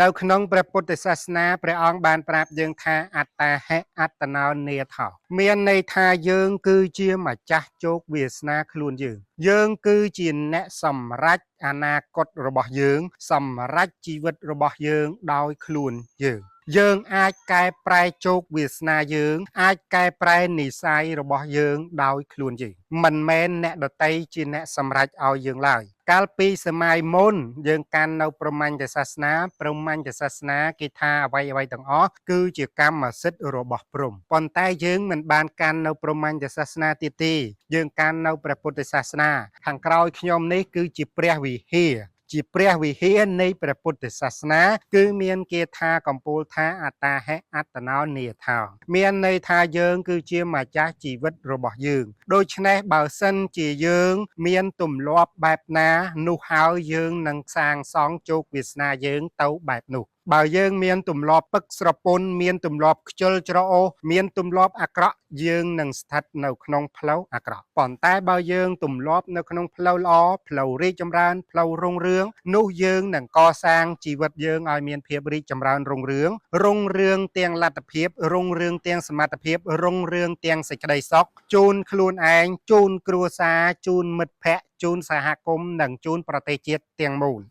នៅក្នុងព្រះពុទ្ធសាសនាព្រះអង្គបានប្រាប់យើងថាអត្តាហិអត្តនោនាថោមានន័យថាយើងគឺជាម្ចាស់ជោគវាសនាខ្លួនយើង យើងគឺជាអ្នកសម្រេចអនាគតរបស់យើង សម្រេចជីវិតរបស់យើងដោយខ្លួនយើង យើងអាចកែប្រែជោគវាសនាយើង អាចកែប្រែនិស័យរបស់យើងដោយខ្លួនយើងមិនមែនអ្នកដទៃជាអ្នកសម្រេចឲ្យយើងឡើយកាលពីសម័យមុនយើងកាន់នៅព្រហ្មញ្ញសាសនាព្រហ្មញ្ញសាសនាគេថាអ្វីអ្វីទាំងអស់គឺជាកម្មសិទ្ធិរបស់ព្រហ្មប៉ុន្តែយើងមិនបានកាន់នៅព្រហ្មញ្ញសាសនាទៀតទេយើងកាន់នៅព្រះពុទ្ធសាសនាខាងក្រោយខ្ញុំនេះគឺជាព្រះវិហារ ជាព្រះវិហារនៃព្រះពុទ្ធសាសនា គឺមានគាថាកំពូលថាអត្តាហិអត្តនោនាថោមានន័យថាយើងគឺជាម្ចាស់ជីវិតរបស់យើង ដូច្នេះបើសិនជាយើង មានទម្លាប់បែបណានោះហើយយើងនឹងសាងសង់ជោគវាសនាយើងទៅបែបនោះបើយើងមានទម្លាប់ពឹកស្រពន់មានទម្លាប់ខ្ជិលច្រអូសមានទម្លាប់អាក្រក់យើងនឹងស្ថិតនៅក្នុងផ្លូវអាក្រក់ប៉ុន្តែបើយើងទម្លាប់នៅក្នុងផ្លូវល្អផ្លូវរីកចម្រើនផ្លូវរុងរឿងនោះយើងនឹងកសាងជីវិតយើងឲ្យមានភាពរីកចម្រើនរុងរឿងរុងរឿងទាំងលទ្ធភាពរុងរឿងទាំងសមត្ថភាពរុងរឿងទាំងសេចក្តីសុខជូនខ្លួនឯងជូនគ្រួសារជូនមិត្តភ័ក្តិជូនសហគមន៍និងជូនប្រទេសជាតិទាំងមូល។